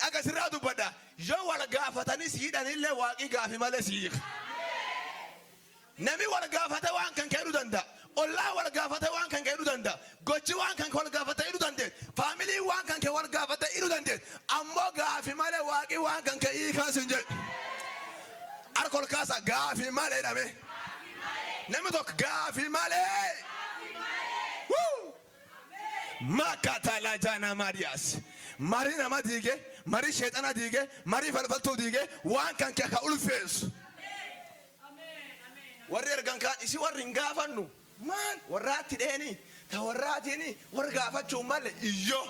Dhaga, sirraa dubbadha. Yoo wal gaafatanii si hidhanillee, Waaqii gaafi malee si hiika. Nami wal gaafate waan kan kee hidhuu danda'a. Ollaa wal gaafate waan kan kee hidhuu danda'a. Gochi waan kan kee wal gaafate hidhuu dandeet. Faamiliin waan kan kee wal gaafate hidhuu dandeet. Ammoo gaafi malee Waaqii waan kan kee hiikaa sin jedhu. Harka ol kaasa, gaafi malee dhame. Namni tokko gaafi malee. Wuu! Makatala jana Marias. Marii nama diige, marii sheexana diige, marii falfaltuu diige, waan kan kee ka ulfeessu. Warri ergan kaan isi warri hin gaafannu. Maal warraatti dheeni ta warraatiin warra gaafachuu malee iyyoo.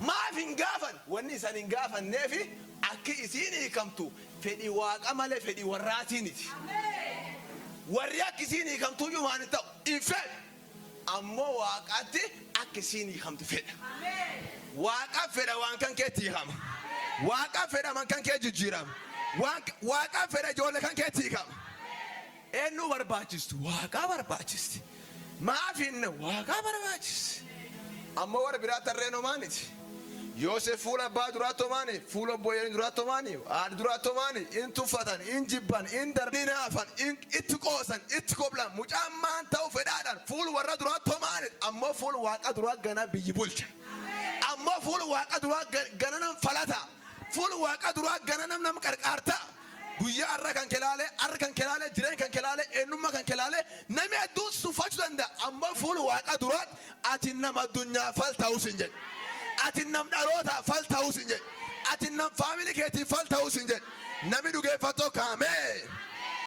Maaf hin gaafan? Wanni isan hin gaafanneefi akki isiin hiikamtu fedhii Waaqa malee fedhii warraatiiniti. Warri akka isiin hiikamtuyyuu maan hin ta'u hin fedhu. Ammoo Waaqaatti akka isiin hiikamtu fedha. Waaqa fedha waan kan keetti hiikama. Waaqa fedha man kan kee jijjiirama. Waaqa fedha ijoollee kan keetti hiikama. Eenyu barbaachistu? Waaqaa barbaachisti. Maaf hinne? Waaqaa barbaachisti. Ammoo warra biraa tarreen homaaniti. Yoosef fuula abbaa duraatti homaani, fuula obboleeyyan duraatti homaani, haadha duraatti homaani, in tuffatan, in jibban, in darban, in haafan, in itti qoosan, itti koblan, mucaan maan ta'u fedhaadhaan fuula warra duraatti homaani, ammoo fuula Waaqa duraa gana biyyi bulcha. Ammoo fuula Waaqa duraa gana nam falata. Fuula Waaqa duraa gana nam nam qarqaarta. Guyyaa har'a kan kelaalee, har'a kan kelaalee, jireenya kan kelaalee, eenyummaa kan kelaalee, namni hedduun tuffachuu danda'a. Ammoo fuula Waaqa duraatti ati nama addunyaa fal ta'us hin jedhu. Ati nam dhalootaa fal ta'us hin jedhu. Ati nam faamilii keetii fal ta'us hin jedhu. Namni dhugeeffatoo kaamee.